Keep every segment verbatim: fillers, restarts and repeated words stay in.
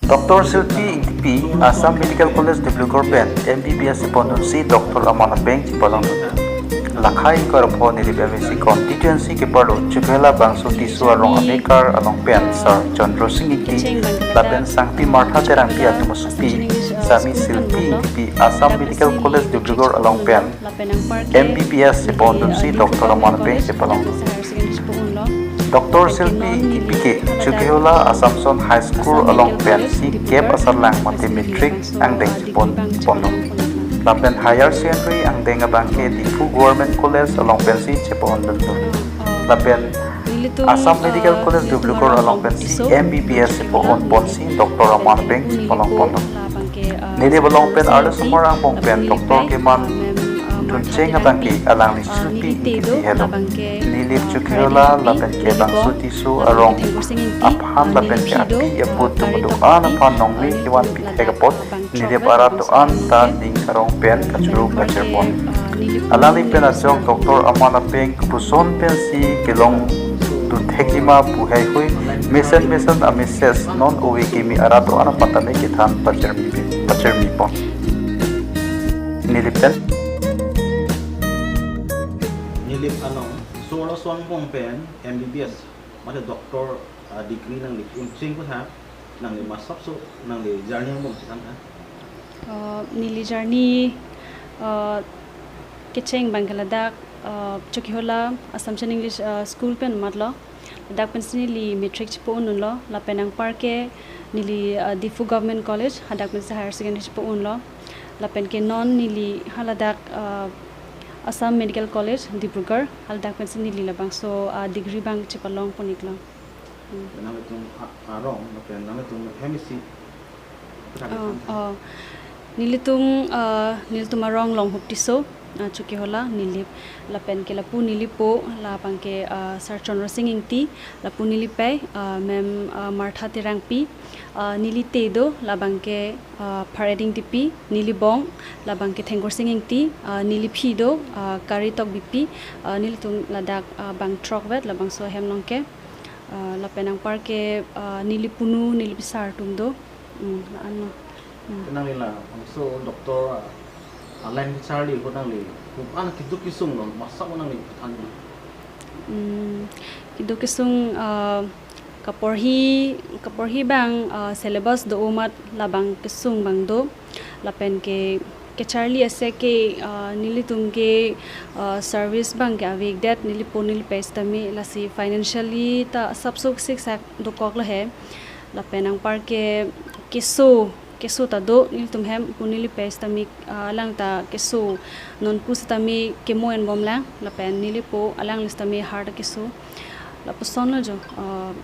Doctor Silpi Ingtipi, Assam Medical College Dibrugarh pen M B B S chepondunsi Doctor aman apeng chepalongdun. Lakha ingkoi ra pho Nilip M A C constituency keparlo Chokihola bangso Tisso arong amekar along pen Sir Chandra Sing Ingti lapen Sangpi Martha Terangpi atum asopi Sami Silpi Ingtipi, Assam Medical College Dibrugarh along pen M B B S chepondunsi Doctor aman apeng chepalongdun. Doctor Silpi Ingtipi ke Chokihola Assumption High School along pensi kep asarlang mate matric angdeng chepon ponlo. Lapen higher secondary angdeng abangke Diphu Government College along pensi chepondundun. Lapen Assam Medical College Dibrugarh along pensi M B B S chepon ponsi Doctor aman apeng chepalong ponlo. Nilip along pen arlosomar angbong pen doctor keman duncheng abangke alangli Silpi Ingtipi helo. Nilip Chokihola lapen ke bangso Tisso arong aphan lapen ke api apo atum do-an aphan nongri kevanpi thek apot Nilip arat do-an ta ning arong pen kachoro kachirpon. Alangli pen ajok doctor aman apeng kopuson pensi kelongdun thekji ma pu heihui mesen mesen a message non ove kimi arat do-an aphan tame kethan pachirmi pachirmi pon. Nilip pen. Nilip along, so arloso angbong pen M B B S, mate doctor, ah, degree nangli uncheng kotha, nangli masapso, nangli journey angbong chethan tha. Uh, neli journey, uh, kecheng abangke ladak, uh, Chokihola Assumption English, uh, School pen matlo. Ladak pensi neli matric chepondunlo, lapen anparke neli, uh, Diphu Government College, hadak pensi higher secondary chepondunlo. Lapen ke non neli haladak, uh, Assam Medical College, Dibrugarh, haladak pensi neli labangso, uh, degree abang chepalong pon-iklo. Hmm. Nanglitum a-, arong, lapen nanglitum hem isi. Oh, oh. Nelitum, uh, nelitum arong Longhup Tisso, uh, Chokihola, Nilip. Lapen ke lapu neli po, labangke, uh, Sir Chandra Sing Ingti, lapu neli pei, uh, Ma'am, uh, Martha Terangpi, uh, neli te do, labangke, uh, Phareding Tipi, neli bong, labangke Thengkur Sing Ingti, uh, neli phi do, uh, Kari Tokbipi, uh, nelitum ladak, uh, bang throkvet, labangso ahem along ke. Ah, lapen anparke, ah, neli punu, neli pisar atum do. Hmm, la-anlo. Hmm. Nangli labangso doctor, ah, a-line charli ahut nangli, ko-an keduk kesung lo, masap nangli than. Hmm, keduk kesung, ah, kaporhi, kaporhi abang, ah, syllabus do amat labang kesung abang do. Lapen ke kecharli asek ke, ah, nelitum ke, ah, service abangke avedet, neli po neli pei sitame, lasi financially ta sapso siksak dokoklo he. Lapen anparke keso, keso ta do, nelitum hem po neli pei sitame, ah, alang ta keso, non pu sitame kemo enbomlang, lapen neli po alangli sitame heart keso. Lapusonlo jo, ah,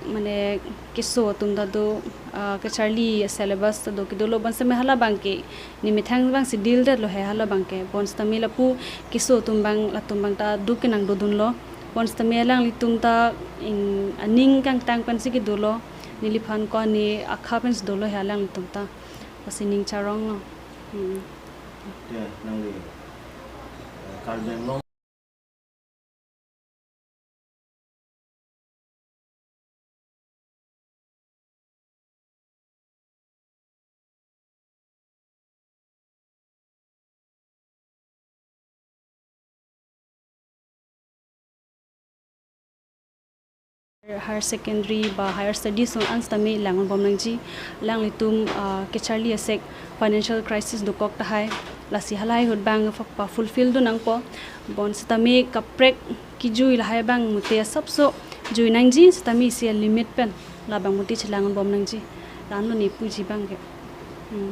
mane keso atum ta do, ah, kecharli syllabus ta do kedolo, bonsitame hala abangke nemethang abangsi deal detlo he hala abangke. Bonsitame lapu keso atum abang, latum abang ta duk kenangdodunlo. Bonsitame alanglitum ta in aning kangtang pensi kedolo. Neliphan ko ani akha pensi dolo he alanglitum ta. Lasi ning charonglo. Hmm. Ya, nangli, eh, Karbi Anglong. Higher secondary ba higher studies along an sitame langonbom nangji, alanglitum, ah, kecharli asek financial crisis dokok tahai, lasi halahai ahut abang pa fulfill do nangpo, bonsitame kaprek kejui lahai abang mute asapso jui nangji, sitame isi a-limit pen labang mute chelangonbom nangji, la-anlo ne puji abangke. Hmm.